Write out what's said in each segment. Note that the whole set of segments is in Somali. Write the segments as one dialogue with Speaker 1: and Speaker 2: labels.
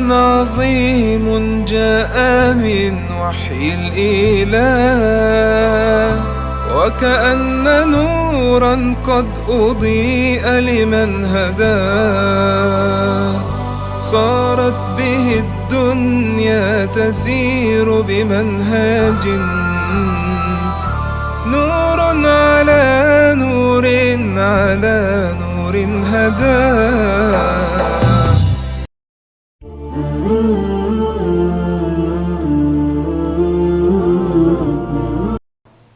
Speaker 1: عظيم جاء من وحي الإله، وكأن نورا قد أضيء لمن هداه. صارت به الدنيا تسير بمنهاج، نور على نور على نور هداه.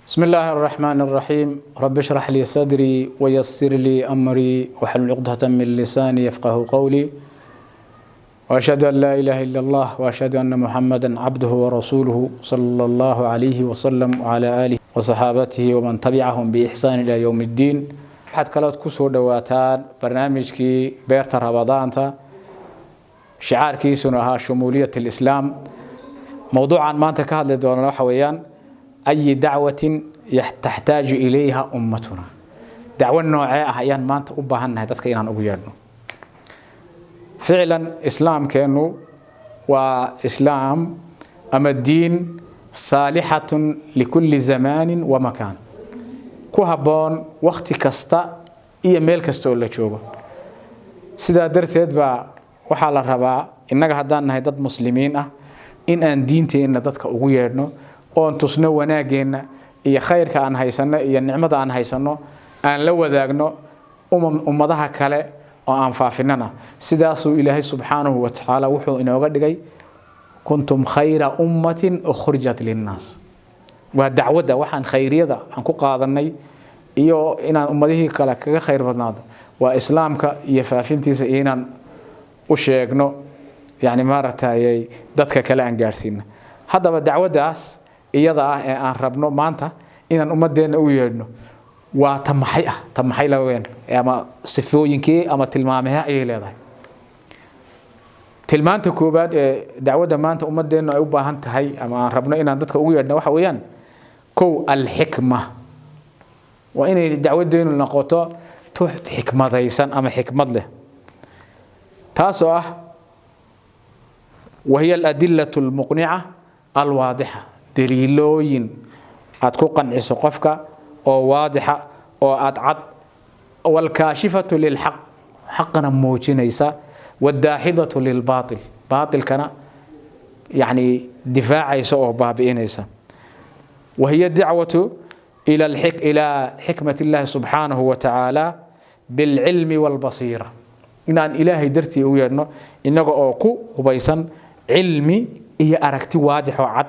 Speaker 2: بسم الله الرحمن الرحيم، رب اشرح لي صدري ويسر لي أمري واحلل عقدة من لساني يفقه قولي، وأشهد أن لا إله إلا الله وأشهد أن محمدا عبده ورسوله صلى الله عليه وسلم وعلى آله وصحابته ومن تبعهم بإحسان إلى يوم الدين. Waxaad kalood kusoo dhawaataan barnaamijkii beerta Ramadaanta, shicaarkiisuna ahaa shumuuliyat alislaam. Mowduucan maanta ka hadli doonana waxa weeyaan أي دعوة تحتاج إليها أمتنا. Dacwo noocee ah ayaan maanta u baahannahay dadka inaan ugu yeedhno? Ficlan, islaamkeennu waa islaam ama diin صالحة لكل زمان ومكان, ku habboon wakhti kasta iyo meel kasta oo la joogo. Sidaa darteed baa waxaa la rabaa innaga haddaan nahay dad muslimiin ah in aan diinteenna dadka ugu yeedhno, oon tusno wanaaggeenna iyo khayrka aan haysanno iyo nicmada aan haysanno, aan la wadaagno ummadaha kale oo aan faafinana. Sidaasuu Ilaahay subxaanahu wa tacaala wuxuu inooga dhigay كنتم خير أمة أخرجت للناس. Waa dacwadda waxaan khayriyada aan ku qaadanay iyo inaan ummadihii kale kaga khayr badnaado waa islaamka iyo faafintiisa iyo inaan u sheegno, yani maaragtay, dadka kale aan gaadhsiino. Haddaba dacwaddaas iyada ah ee aan rabno maanta inaan ummadeenna u yeedhno waa ta maxay ah? Ta maxay laween ama sifooyinkii ama tilmaamehe ayay leedahay? Tilmaanta koowaad ee dacwadda maanta ummadeennu ay u baahan tahay ama aan rabno inaan dadka ugu yeedhno waxa weeyaan: kow, alxikma. Waa inay dacwaddeenu noqoto tu xikmadaysan ama xikmad leh, taasoo ah وهي الأدلة المقنعة الواضحة, daliilooyin aad ku qanciso qofka oo waadixa oo aad cad, والكاشفة للحق, xaqana muujinaysa, والداحضة للباطل, baatilkana yani difaacaysa oo baabi'inaysa. وهي الدعوة إلى حكمة الله سبحانه وتعالى بالعلم والبصيرة. Inaan Ilaahay dartii u yeedhno innaga oo ku hubaysan cilmi iyo aragti waadix oo cad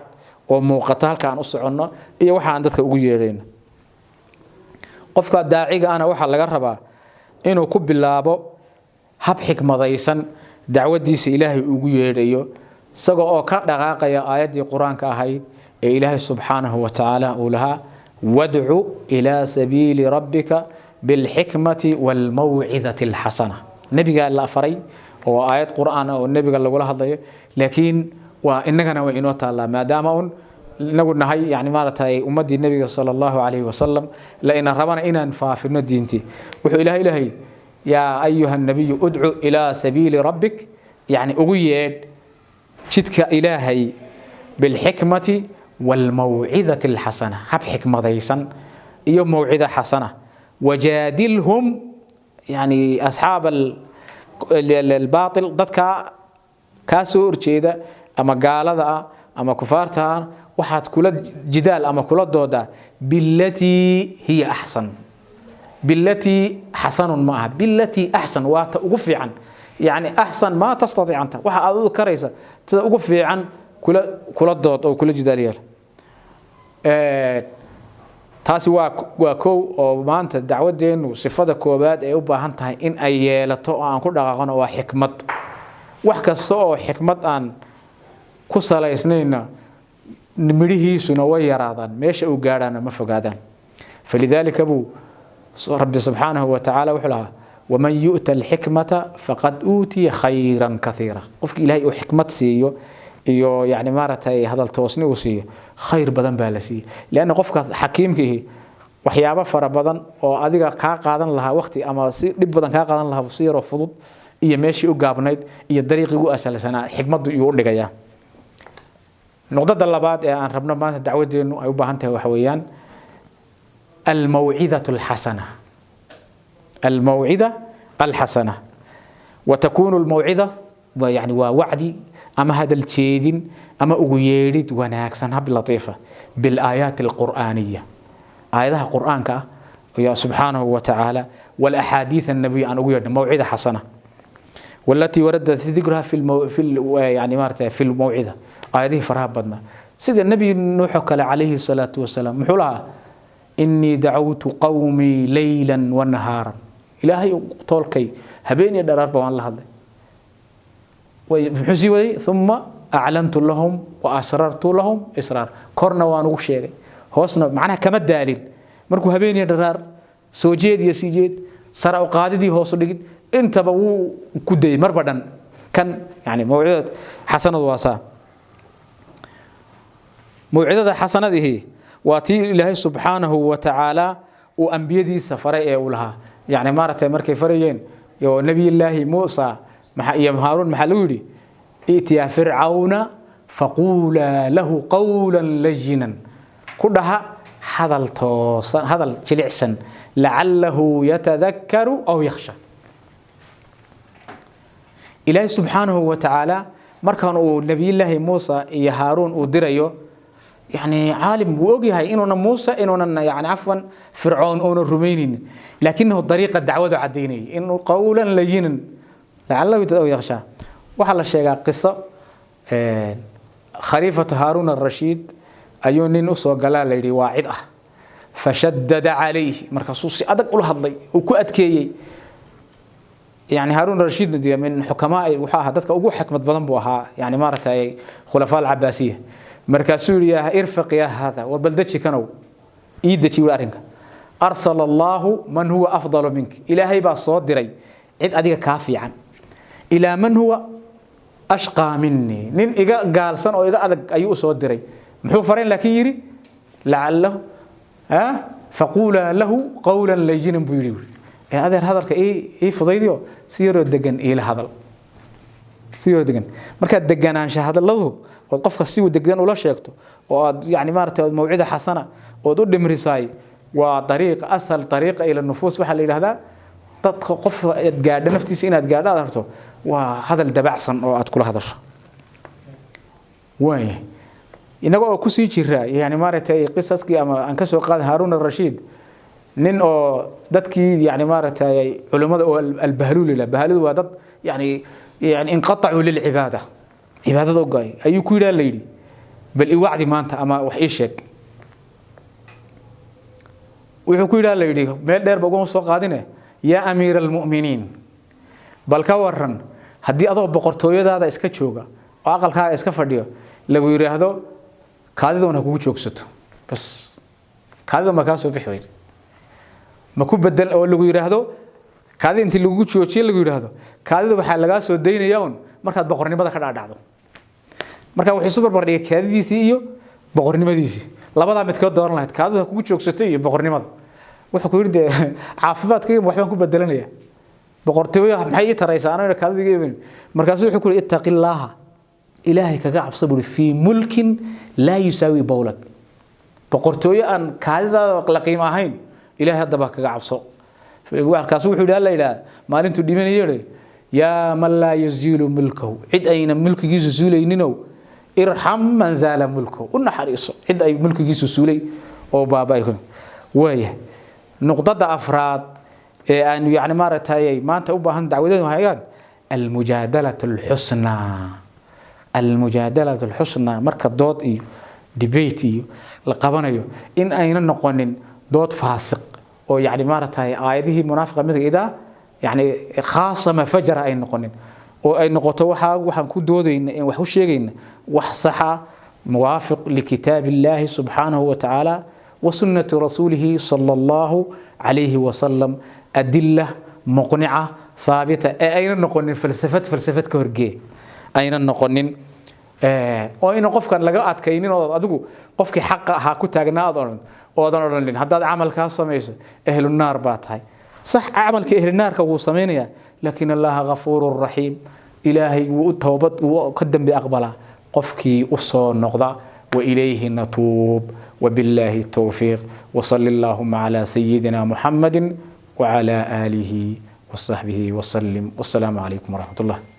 Speaker 2: oo muuqata halka aan u soconno iyo waxa aan dadka ugu yeedhayno. Qofka daaciga ana waxaa laga rabaa inuu ku bilaabo hab xikmadaysan dacwadiisa Ilaahay ugu yeedhayo, isaga oo ka dhaqaaqaya aayaddii Qur-aanka ahayd ee Ilaahay subxaanahu wa tacaala uu lahaa: وادع إلى سبيل ربك بالحكمة والموعظة الحسنة. Nebigaa la faray oo aayad Qur-aan ah oo nebiga lagula hadlayo, laakiin waa innagana way inoo taallaa, maadaama un inagu nahay, yani maaragtay, ummaddii nebiga sala Allahu calayhi wasalam, la ina rabana inaan faafino diintii. Wuxuu Ilahay يا أيها النبي ادع إلى سبيل ربك, yani ugu yeedh jidka Ilaahay, بالحكمة والموعظة الحسنة, hab xikmadaysan iyo mawcida xasana, وجادلهم, yani أصحاب الباطل, dadka kaa soo horjeeda ama gaalada ah ama kufaarta ah, waxaad kula jidaal ama kula doodaa بالتي هي أحسن. بالتي حسن ma aha, بالتي أحسن waa ta ugu fiican, yani أحسن ما تستطيع أنت, waxa aad u karaysa sida ugu fiican kula dood oo kula jidaal yeel. Taasi waa kow oo maanta dacwadeenu sifada koobaad ee u baahan tahay in ay yeelato oo aan ku dhaqaaqno waa xikmad. Wax kasta oo xikmad aan ku salaysnayna midhihiisuna way yaraadaan, meesha uu gaadhaana ma fogaadaan. فلذلك buu Rabbi subxaanahu wa tacaala wuxuu lahaa: ومن يؤت الحكمة فقد أوتي خيرا كثيرا. Qofki Ilahay uu xikmad siiyo iyo, yani maaragtay, hadal toosni uu siiyo, khayr badan baa la siiyey, لأن qofka xakiimkiihi waxyaabo fara badan oo adiga kaa qaadan lahaa waqti ama si dhib badan kaa qaadan lahaa si yaroo fudud Iyo meeshii u gaabnayd iyo dariiqii ugu asalsanaa xikmaddu iyuu u dhigayaa. Nuqdada labaad ee aan rabno maanta dacwadeenu ay u baahan tahay waxa weeyaan almawcidatu alxasana. Almawcida alxasana وتكون الموعظة يعني ووعدي أما هذا الجيدين أما أغيرد وناكسن هب لطيفة بالآيات القرآنية، آياتها قرآنك يا سبحانه وتعالى والأحاديث النبي عن أغيرد موعظة حسنة والتي وردت ذكرها في المو... في ال... يعني مارتة في الموعظة آياته فرها بدنا. سيد النبي نوح عليه الصلاة والسلام محولها إني دعوت قومي ليلا ونهارا. إلهي طولكي هبيني درار بوان الله وحسي ودي ثم أعلنت لهم وأسررت لهم إسرار كورنا وانو شيغي هوسنا معناها كما دالين مركو هبيني درار سو جيد يا سي جيد سرا وقاددي هوس dhigid intaba wuu ku day mar badan kan yani mawcidad xasanadu waa mawcidada xasanadihi waa tii Ilaahay subxaanahu wa ta'ala uu ambiyadiisa faray ee uu lahaa yani maartay markay farayeen yo nabi Ilaahi Muusa iyo Haaruun maxaa lagu yiri itiya fircauna faqula lahu qawlan lajinan ku dhaha hadal toosan hadal jilicsan la'allahu yatadhakkaru aw yakhsha. Ilaahi subxaanahu wa ta'ala markaan uu nabi Ilaahi Muusa iyo Haaruun uu dirayo يعني عالم وأجيها إنه موسى إنه يعني عفوا فرعون أو الرومانيين لكنه الطريقة الدعوة عديني إنه قولا لينا لعله يخشى. وحلا شيء قصة خليفة هارون الرشيد أيون أسوأ قال لي واعدة فشدد عليه مركزوسي أدق أقول هذي وكأت كي يعني هارون الرشيد دي من حكماء وحاها دتك أبو حكمة بدن بوها يعني مارتها خلفاء العباسية مركزوري يا ارفق يا هذا وبلدتي كانوا ايدتي ولا ارسل الله من هو افضل منك الهي با سو ديري cid adiga ka fiican ila man huwa ashqa minni nin iga gaalsan oo iga adag ayuu soo diray muxuu fareen laakiin yiri la'allahu ha faqula lahu qawlan layyinan buu yiri ee adeer hadalka ii fudaydiyo si yar degan ila hadal si yar degan marka deganaansha hadaladu oo qofka si degan ula sheegto oo aad yani maartay mawcida xasana oo u dhimrisay waa dariiq asal dariiqa ila nufuus waxa la yiraahdaa dadka qof aad gaadho naftiisa inaad gaadho aad harto waa hadal dabacsan oo aad kula hadasho waay inaga oo ku sii jira yani maartay qisaskii ama aan ka soo qaaday Haarun ar-Rashiid nin oo dadkii yani maartay culimada oo al-bahlul ila bahlul waa dad yani inqata'u lil cibaada cibaadada u go'ay ayuu ku yiraahdaa leeydi bal i wacdi maanta ama wax ii sheeg wuxuu ku yiraahdaa leeydi meel dheer ba ugu soo qaadine yaa amiir almu'miniin bal ka waran haddii adoo boqortooyadaada iska jooga oo aqalkaaga iska fadhiyo lagu yiraahdo kaadidoona kugu joogsato bas kaadida ma ka soo bixi weydo ma ku bedel oo lagu yiraahdo kaadida intii lagu joojiyo lagu yiraahdo kaadida waxaa laga soo deynayaa un markaad boqornimada ka dhaadhacdo marka wuxuu soo barbardhigay kaadidiisii iyo boqornimadiisii labadaa midkood dooran lahayd kaadidu kugu joogsato iyo boqornimada wuxuu ku yiri caafimaadkayga waxbaan ku bedelanayaa boqortooyo maxay ii taraysaa anoo kaadiga iibin markaasuu wuxuu ku yiri ittaqillaaha ilaahay kaga cabso buri fi mulkin laa yusaawi bawlak boqortooyo aan kaadidaada la qiimo ahayn ilaahay haddaba kaga cabso markaasuu wuxuu yidhi alla yidhaah maalintuu dhimanayay yaa man laa yaziilu mulkahu cid ayna mulkigiisu suulayninow irxam man zaala mulkahu u naxariiso cid ay mulkigiisu suulay oo baaba'ay waaya nuqdada afraad ee aan yani maaragtay maanta u baahan dacwadeedu hayaan almujaadalatu alxusnaa almujaadalatu alxusnaa marka dood iyo debate iyo la qabanayo in ayna noqonin dood faasiq oo yani maaragtay aayadihii munaafiqa midka idaa yani khaasama fajara ay noqonin oo ay noqoto waxa waxaan ku doodayna in wax u sheegayna wax saxa muwaafiq likitaab illaahi subxaanahu wa tacaala وسنة رسوله صلى الله عليه وسلم أدلة مقنعة ثابتة أين نقولن فلسفة فلسفة كهرجي أين نقولن oo in qofkan laga adkaynin oo adigu qofkii xaq ahaa ku taagnaa aad oran oo adan oran haddaad camalkaa samayso ehlu naar baa tahay sax camalkii ehlu naarka wuu samaynayaa Laakin Allaha ghafuurun raxiim. Ilaahay wuu u toobad, wuu ka dembi aqbalaa qofkii u soo noqda. وإليه نتوب، وبالله التوفيق، وصل اللهم على سيدنا محمد وعلى آله وصحبه وسلم، والسلام عليكم ورحمة الله.